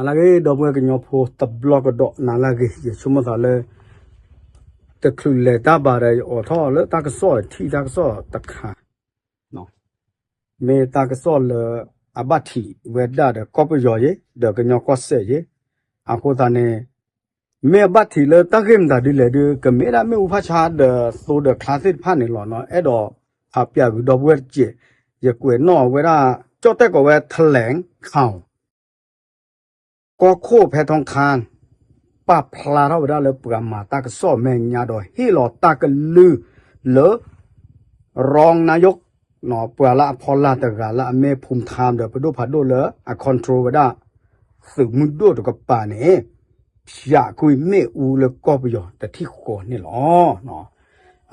နၤလၢအဂ့ၤ ဒီပုၢ်ဝဲၢ်ကညီဖိတဘျီကဒီး နၤလၢအဂ့ၤ ယဆိကမိၣ်သးလၢ တချုးလဲၤတၢ်ဘၣ်ဒီး ယအိးထီၣ်လၢတၢ်ကစီၣ်ထံၣ်တၢ်ကစီၣ်တခါ မ့ၢ်တၢ်ကစီၣ်လၢအဘၣ်ထံးဝဲဒၣ်ဒီးကီၢ်ပယီၤယ့ၣ် ဒီးကညီကီၢ်စဲၣ်ယ့ၣ် အဃိသတးန့ၣ် မ့ၢ်အဘၣ်ထံးလၢတၢ်ဂ့ၢ်မတၤဒ်လဲၣ်ဒီး ကမ့ၢ်ဒၣ်မ့ၣ်အူဖးဆါဒီးသိဒီးချါသ့ၣ်တဖၣ်န့ၣ်လီၤနီၤ အဲၣ်ဒိးဖးပျၢ်ကွံာ်ဒီပုၢ်ဝဲၢ်တက့ၢ် ယကွဲးနီၣ်ဝဲဒၣ် ကၠီၣ်တဲၣ်ကိးဝဲ ထလဲၣ်ခၣ် ကီၢ်ခိၣ်ဖဲထီထါ ပာ်ဖျါထီၣ်ဝဲဒၣ်လၢပှၤမၤတၢ်ကစီၣ်မဲာ်ညါဒီးဟ့ၣ်လီၤတၢ်ကလုၢ်လၢ ရူနယိၣ် ပှၤလၢအဖီလာ်တဂၤလၢအမ့ၢ်ဖူထါဒီးပဒိၣ်ဖးဒိၣ်လၢအ control ဝဲဒၣ် သုးမုၢ်ဒိၣ်တကပၤန့ၣ် ဖၠးကွံာ်မ့ၣ်အူလၢကီၢ်ပယီၤတထံၣ်ဃီန့ၣ်လီၤ.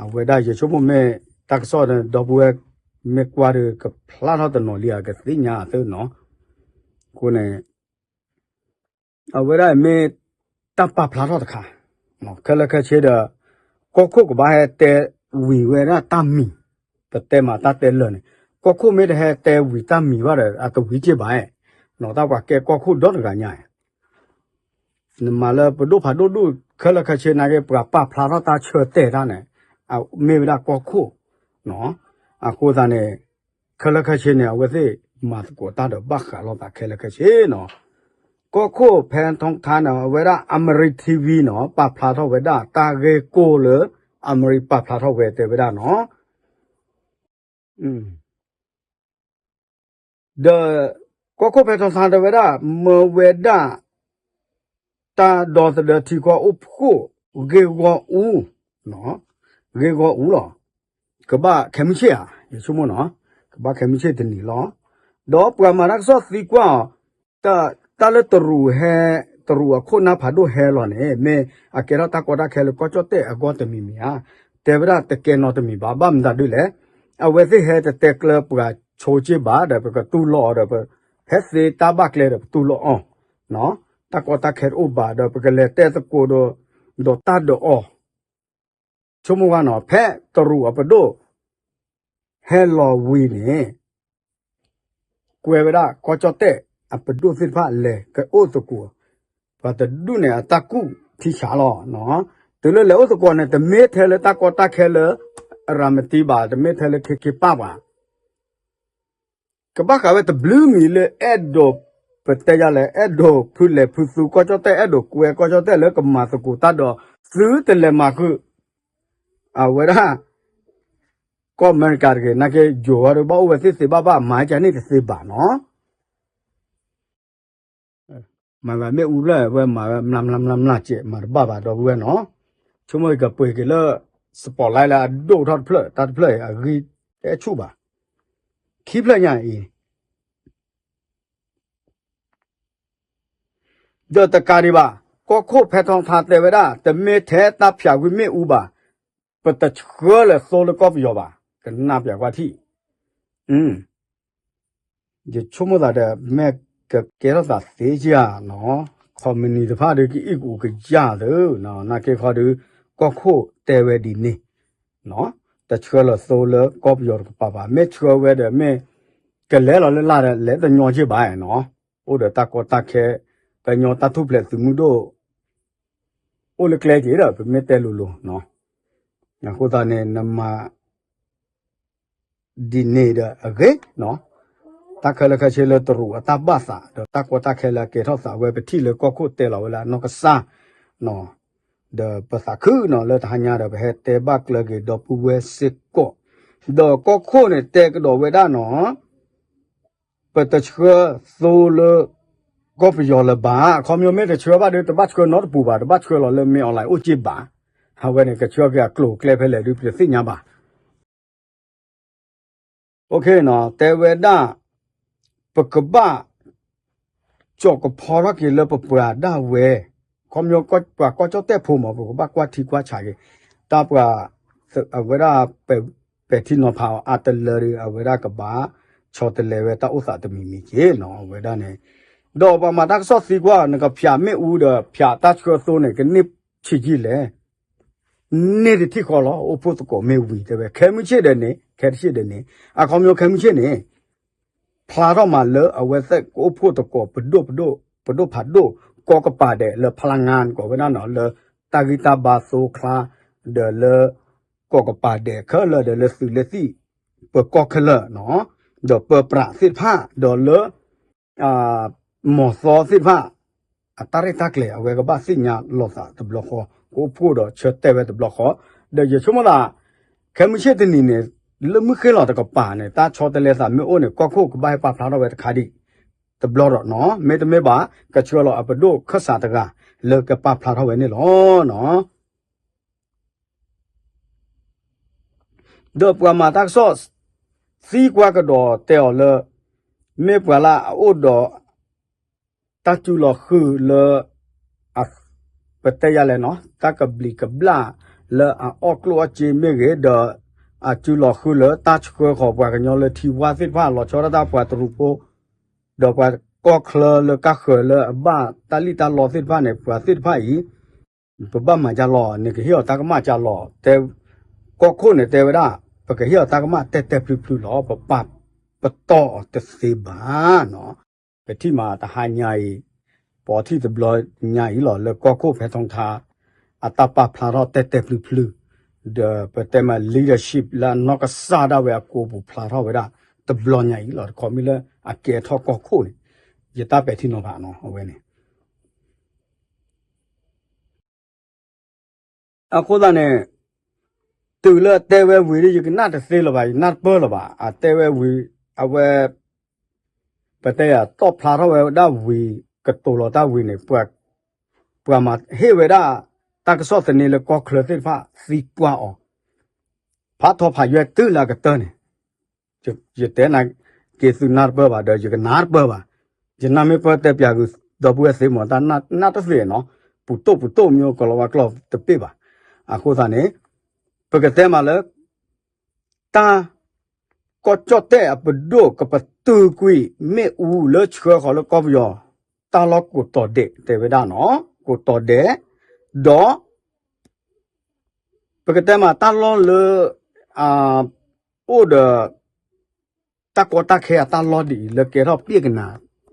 အဝဲဒၣ်ယဆိကမိၣ်မ့ၢ်တၢ်ကစီၣ်ဒီပုၢ်ဝဲၢ် မ့ၢ်ကွၢ်ဒီးကဖျါထီၣ်တနီၤလံအကသ့ၣ်ညါအသၢနီၤ အဃိန့ၣ် အဝဲဒၣ်မ့ၢ်တၢ်ပာ်ဖျါထီၣ်တခါ ခဲလၢာ်ခဲဆ့ဒီး ကီၢ်ခိၣ်ကဘၣ်ဟဲတဲဝံၤဝဲဒၣ်တၢ်မံၤ ပတဲမးတၢ်တဲလၢာ်န့ၣ် ကီၢ်ခိၣ်မ့ၢ်တဟဲတဲဝံၤတၢ်မံၤဘၣ်ဒီး အတဝံၤက့ၢ်ဘၣ် နီၤတၢ်ပှၤကဲကီၢ်ခိၣ်ဒီတဂၤညါ နမၤလၢပဒိၣ်ဖးဒိၣ်ဒိၣ်ခဲလၢာ်ခဲဆ့နာ်က့ ပှၤပာ်ဖျါထီၣ်တၢ်ဆၢတဲာ်တၢ်န့ၣ် မ့ၢ်ဝဲဒၣ်ကီၢ်ခိၣ် အဃိသတးန့ၣ် ခဲလၢာ်ခဲဆ့န့ၣ် အဝဲသ့ၣ်မၤသကိးတၢ်ဒီးဘၣ်ဃးလိာ်သးခဲလၢာ်ခဲဆ့နီၤ ကီၢ်ခိၣ်ဖဲထီထါန့ၣ် အဝဲဒၣ် Amari TV နီၤ ပာ်ဖျါထီၣ်ဝဲဒၣ်တၢ်ဂ့ၢ်ကိၢ်လၢ Amari ပာ်ဖျါထီၣ်ဝဲတဲဝဲဒၣ်နီၤ ဒီး ကီၢ်ခိၣ်ဖဲထီထါတဲဝဲဒၣ် မၢဝဲဒၣ် တၢ်ဒီသဒၢထံကီၢ်အိၣ်ဖှိၣ် ဂ့ၢ်ဂီၢ်အူ ဂ့ၢ်ဂီၢ်အူလီၤ ကဘၣ်ခဲမုၢ်ဆ့ၣ်ဧါ ယဆိကမိၣ်နီၤ ကဘၣ်ခဲမုၢ်ဆ့ၣ်တနံၤလီၤ ဒီးပှၤမၤတၢ်ကစီၣ်သံကွၢ်အီၤ တၢ်လၢတရူးဟဲ တရူးအခိၣ်နၢ်ဖးဒိၣ်ဟဲလီၤန့ၣ် မ့ၢ်အကဲထီၣ်တၢ်ကီတၢ်ခဲလၢကီၢ်ကၠီၣ်တဲၣ်အဂီၢ်တမံၤမံၤဧါ တဲဝဲဒၣ်တကဲနီတမံၤဘၣ် ဘၣ်မတၤဒ်လဲၣ် အဝဲသ့ၣ်ဟဲတတဲကျၢၤပှၤဆိက့ဘၣ်ဒီး ပကတူၢ်လိာ်အီၤဒီး ဖဲသ့တၢ်ဘၣ်ကျဲဒီးပတူၢ်လိာ်အီၤ တၢ်ကီတၢ်ခဲတအိၣ်ဘၣ်ဒီး ပကလဲၤတဲသကိးဒီး ဒီးတၢ်ဒီးအီၤ ဆိကမိၣ်ဝဲနီၤ ဖဲတရူးအပဒိၣ် ဟဲလီၤဝံၤန့ၣ် ကွဲဝဲဒၣ်ကီၢ်ကၠီၣ်တဲၣ်အပဒိၣ်သ့ၣ်တဖၣ်လဲၤကအိၣ်သကိး ပှၤတဒူၣ်န့ၣ်အတၢ်ကူၣ်ထံဆးလီၤ တုၤလၢလဲၤအိၣ်သကိးန့ၣ် တမ့ၢ်ထဲလၢတၢ်ကီတၢ်ခဲလၢ အရၤမတံဘၣ် တမ့ၢ်ထဲလၢခ့ခ့ပၢ်ဘၣ် ကဘၣ်ဃးဝဲတဘျုးမံၤလၢအဲၣ်ဒိး ပတဲယၤလဲၣ် အဲၣ်ဒိးဖုလဲၤဖုသူကီၢ်ကၠီၣ်တဲၣ် အဲၣ်ဒိးကွဲကီၢ်ကၠီၣ်တဲၣ်လၢကမၤသကိးတၢ်ဒီး သုတလဲၤမၤဃုာ် အဝဲဒၣ် ကီၢ်အမဲရကၤတဂ့ၤ နာ်က့ယိၤဝဲဒီးဘၣ်အိၣ်ဝဲသ့ၣ်သ့ဘၣ်ဘၣ် မၤကန့ၣ်တသ့ဘၣ်နီၤ မၤဝဲမ့ၣ်အူဖျၢၣ် ဝဲမၤဝဲမျးမျးမျးမျးကဲး မၤတဘၣ်ဘၣ်ဒီပုၢ်ဝဲၢ်နီၤ ဆိကမိၣ်ကပှ့ၤက့ၤလၢ spotlight လၢအဒိၣ်ထီၣ်တဖျၢၣ် တၢ်တဖျၢၣ်အံၤ အဂံၢ်တအဲၣ်ဆူၣ်ဘၣ် ခံဖျၢၣ်ညါအံၤ ဒီးတကးဒံးဘၣ် ကီၢ်ခိၣ်ဖဲထီထါတဲဝဲဒၣ် တမ့ၢ်ထဲတၢ်ဖၠးကွံာ်မ့ၣ်အူဘၣ် ပတဆှၢလၢသိလၢကီၢ်ပယီၤဘၣ် ကနၣ်ပၠးကွၢ်ထံၣ် ယဆိကမိၣ်သးဒီး မ့ၢ်ကကဲထီၣ်သးသ့ကဧါနီၤ ခီမနံၤတဖၣ်ဒီးကအံၣ်ကအိၣ်ကယၢ်သၢ နာ်က့ခီဒီး ကီၢ်ခိၣ်တဲဝဲဒ်န့ၣ် တဆှၢလၢသိလၢကီၢ်ပယီၤတကပၤဘၣ် မ့ၢ်ဆှၢဝဲဒီးမ့ၢ် ကလဲၤလီၤလၢလာ်ဒီး လဲၤတညီက့ၢ်ဘၣ်နီၤ အိၣ်ဒီးတၢ်ကီတၢ်ခဲ ကညီတၢ်ထူၣ်ဖျဲးသုးမုၢ်ဒိၣ် အိၣ်လၢကျဲက့ၤဒီး ပမ့ၢ်တဲလိၤလိၤနီၤ အဃိသတးန့ၣ် နမၤ ဒ်န့ၣ်ဒီးအဂ့ၤနီၤ တၢ်ခဲလၢာ်ခဲဆ့လၢတရူးအတၢ်ဘၣ်သး ဒီးတၢ်ကီတၢ်ခဲလၢအကဲထီၣ်သးဝဲ ပထံၣ်လၢကီၢ်ခိၣ်တဲလီၤဝဲလၢအနီၢ်ကစၢ်နီၤ ဒီးပသးခုနီၤ လၢတဟါညါဒီး ပဟဲတဲဘၣ်ကျၢၤက့ၤဒီပုၢ်ဝဲၢ်စ့ၢ်ကီး ဒီးကီၢ်ခိၣ်န့ၣ်တဲကဒီးဝဲဒၣ်နီၤ ပတဆှၢသိလၢ ကီၢ်ပယီၤလၢၤဘၣ် အခီပညီမ့ၢ်တဆှၢဘၣ်ဒီး တဘၣ်ဆှၢနီတပူၤဘၣ် တဘၣ်ဆှၢလီၤလၢမ့ၢ် online အိၣ်က့ၢ်ဘၣ် အဝဲန့ၣ် ကဆှၢက့ၤအကျိၤအကျဲဖဲလဲၣ်ဒုး ပတသ့ၣ်ညါဘၣ် တဲဝဲဒၣ် ပကဘၣ် ကၠီးကဖီထီၣ်က့ၤလၢပပှၤဒၣ်ဝဲ ခီပညီပှၤကီၢ်ကၠီၣ်တဲၣ်ဖိမး ပကဘၣ်ကွၢ်ထံကွၢ်ဆးက့ၤ တၢ်ပှၤ အဝဲဒၣ် ပဲာ်ထံနီၤဖးအီၤအါတလၢဒီး အဝဲဒၣ်ကဘၣ် ဆီတလဲဝဲတၢ်အိၣ်သးတမံၤမံၤက့ၤနီၤ အဝဲဒၣ်န့ၣ် ဒီးပှၤမၤတၢ်ကစီၣ်သံကွၢ် နကဖၠးမ့ၣ်အူဒီး ဖၠးတၢ်ဆှၢသိန့ၣ် ကန့ၢ်ဆံးကံလဲၣ် န့ၢ်တထံၣ်ဃီလီၤ အိၣ်ဖှိၣ်သကိးမ့ၢ်ဝံၤတဲဝဲ ခဲမုၢ်ဆ့ၣ်ဒီးန့ၣ် ခဲတဆ့ၣ်ဒီးန့ၣ် အခီပညီခဲမုၢ်ဆ့ၣ်န့ၣ် ဖျါထီၣ်မးလၢအဝဲသ့ၣ်ကအိၣ်ဖှိၣ်သကိးပဒိၣ်ပဒိၣ် ပဒိၣ်ဖးဒိၣ် ကီၢ်ကပၤဒဲးလၢဖးလါငါကိးဝဲဒၣ်နီၤ လၢတၢ်ဂံၢ်တၢ်ဘါသိချါ ဒီးလၢ ကီၢ်ကပၤဒဲးခဲလၢာ်ဒီးလၢသုးလၢသံၣ် ပၢၤကီၢ်ခဲလၢာ်နီၤ ဒီးပၢၤပြးသ့ၣ်တဖၣ် ဒီးလၢ မီၤသီသ့ၣ်တဖၣ် အတၢ်ရဲၣ်တၢ်ကျဲၤ အဝဲကဘၣ်သ့ၣ်ညါလီၤသးတဘျီဃီ ကအိၣ်ဖှိၣ်ဒီးဆၢတဲာ်ဝဲတဘျီဃီ ဒီးယဆိကမိၣ်သး ခဲမုၢ်ဆ့ၣ်တနံၤန့ၣ် လၢမုၢ်ဃ့ၢ်လီၤတကပၤန့ၣ် တၢ်ဆီတလဲသးမ့ၢ်အိၣ်န့ၣ် ကီၢ်ခိၣ်ကဘၣ်ဟဲပာ်ဖျါထီၣ်ဝဲတခါဒံး တဘျီဒီးနီၤ မ့တမ့ၢ်ဘၣ် ကဆှၢလီၤအပဒိၣ်ခၢၣ်စးတဂၤ လၢကပာ်ဖျါထီၣ်ဝဲန့ၣ်လီၤနီၤ. ဒီးပှၤမၤတၢ်ကစီၣ် သံကွၢ်ကဒီးတဲအီၤလၢ မ့ၢ်ပှၤလၢအအိၣ်ဒီး တၢ်စုလီၤဃုာ်လၢ ပတဲယၤလဲၣ်နီၤ တၢ်ကဘျံးကဘျၣ်လၢအအီၣ်ကျိၣ်အီၣ်စ့မ့ၢ်ဂ့ၤ ဒီးအစုလီၤဃုာ်လၢတၢ်ဆှၢဃီၤပှၤကညီလၢထံဝါသ့ၣ်တဖၣ် လီၤဆီဒၣ်တၢ်ပှၤတရူးဖိ ဒီးပှၤကီၢ်ချၢလၢကါဃၢၤလၢအဘၣ်တၢ်လံၣ်တၢ်လီသ့ၣ်တဖၣ်န့ၣ် ပှၤသ့ၣ်တဖၣ်အံၤ ပဘၣ်မၤကၢ်လီၤ နကဟ့ၣ်အီၤတၢ်ကမၣ်ကၢ်လီၤ တဲ ကီၢ်ခိၣ်န့ၣ်တဲဝဲဒၣ် ပကဟ့ၣ်အီၤတၢ်ကမၣ်တဲတဲဖျုဖျုလီၤ ပပာ်ပတီၢ်အီၤတသ့ဘၣ်နီၤ ပထံၣ်မးတဟါညါအံၤ ပအီထံၣ်တဘျီညါအံၤလီၤ လၢကီၢ်ခိၣ်ဖဲထီထါ အတၢ်ပာ်ဖျါထီၣ်တဲတဲဖျုဖျု ဒီးပတဲမး leadership လၢအနီၢ်ကစၢ်ဒၣ်ဝဲအကိပူၤဖျါထီၣ်ဝဲဒၣ် တဘျီညါအံၤလီၤ တခီမ့ၢ်လၢအကဲထီၣ်ကီၢ်ခိၣ်န့ၣ် ယတၢ်ပဲာ်ထံနီၤဖးနီၤ အဝဲန့ၣ် အဃိသတးန့ၣ် တုၤလၢအတဲဝဲဝံၤဒီး ယကနၣ်တသ့လၢၤဘၣ် ယနၢ်တပၢၢ်လၢၤဘၣ် အတဲဝဲဝံၤ အဝဲ ပတဲယၤ တီၣ်ဖျါထီၣ်ဝဲဒၣ်ဝံၤ ကတိၤလီၤတၢ်ဝံၤန့ၣ် ပှၤမၤဟ့ၣ်ဝဲဒၣ် တၢ်ကစီၣ်သန့လၢကီၢ်ချၢသ့ၣ်တဖၣ်သံကွၢ်အီၤ ဖးထီဖးယွဲၢ်တုၤလၢအကတၢၢ်န့ၣ် ယတဲနၤက့ၤသုနၢ်တပၢၢ်ဘၣ်ဒီး ယကနၢ်တပၢၢ်ဘၣ်. ယနၢ်မ့ၢ်ပၢၢ်တဲပၠးဂုၤ ဒီပုၢ်ဝဲၢ်သ့ၣ်မး တၢ်နၢ်တသ့နီၤ, ပူၤတိၣ်ပူၤတိၣ်မ့ၢ်ကီၤလၤဝါကျိာ်တပ့ၢ်ဘၣ်. အဃိသတးန့ၣ် ပကတဲမးလၢ တၢ် ကီၢ်ကၠီၣ်တဲၣ်အပဒိၣ်ကပတုာ်ကွံာ် မ့ၣ်အူလၢဆှၢဃီၤလၢကီၢ်ပယီၤ တၢ်လီၢ်ကိးတီၤဒဲးတဲဝဲဒၣ်နီၤ, ကိးတီၤဒဲး, ဒီး ပကတဲမးတၢ်လီၢ်လၢ အိၣ်ဒီး တၢ်ကီတၢ်ခဲအတၢ်လီၢ်ဒ်အံၤ လၢကဲထီၣ်ပ့ၢ်ကနၤ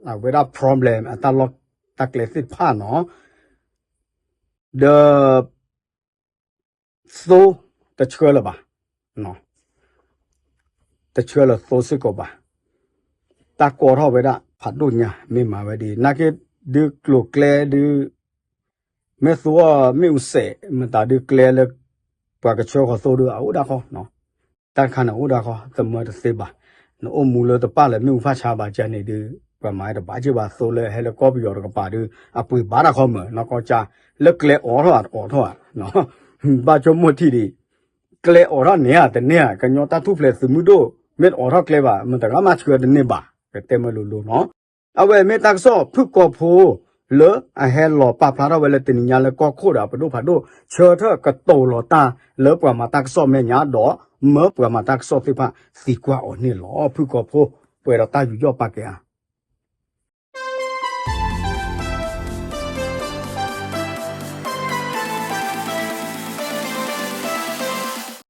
အဝဲဒၣ် problem အတၢ်လီၢ်တၢ်ကျဲသ့ၣ်တဖၣ်နီၤ, ဒီး သိတဆှၢလၢၤဘၣ်, တဆှၢလၢၤသိစ့ၢ်ကီးဘၣ်. တၢ်ကီထီၣ်ဝဲဒၣ်ဖးဒိၣ်ညါ မ့ၢ်မၤဝဲဒ် နာ်က့ ဒုးကျိၤကျဲဒုး မ့ၢ်သိအီၤမ့ၣ်အူစဲး မတၤဒုးကျဲလၢ ပှၤကဆှၢဃီၤသိဒုးအအိၣ်ဒၣ်ဃီ တၢ်တခါန့ၣ်အိၣ်ဒၣ်ဃီ သမၢတသ့ဘၣ်. နအိၣ်မူလၢတပာ်လၢမ့ၣ်အူဖးဆါဘၣ်ကန့ၣ်ဒုး ပှၤမၤတဘၣ်က့ၢ်ဘၣ် သိလၢဟဲလၢကီၢ်ပယီၤတကပၤဒုး အပှ့ၤဘၣ်တၢ်ခီမၢ် နီၢ်ကီၢ်ကၠၢ် လၢကျဲအိးထီၣ်ဧါ တအိးထီၣ်ဧါ, ဘၣ်ဆိကမိၣ်ထံၣ်ဒံး ကျဲအိးထီၣ်န့ၢ်ဧါ တန့ၢ်ဧါ ကညီတၢ်ထူၣ်ဖျဲးသုးမုၢ်ဒိၣ် မ့ၢ်တအိးထီၣ်ကျဲဘၣ် မတၤဂၤမးဆှၢတန့ၢ်ဘၣ် ကတဲမ့ၢ်လိၤလိၤနီၤ. အဝဲမ့ၢ်တၢ်ကစီၣ်ဖုၣ်ကိာ်ဖိ လၢအဟဲလီၤပာ်ဖျါထီၣ်ဝဲလၢတနံၤညါလၢကီၢ်ခိၣ်ဒီးအပဒိၣ်ဖးဒိၣ် ဆၢထၢၣ်ကတိၤလီၤတၢ်လၢပှၤမၤတၢ်ကစီၣ်မဲာ်ညါဒီး မၢပှၤမၤတၢ်ကစီၣ်သ့ၣ်တဖၣ်သံကွၢ်အီၤန့ၣ်လီၤ. ဖုၣ်ကိာ်ဖိ ပှဲၤဒီးတၢ်ယူးယီၣ်ပာ်ကဲဧါ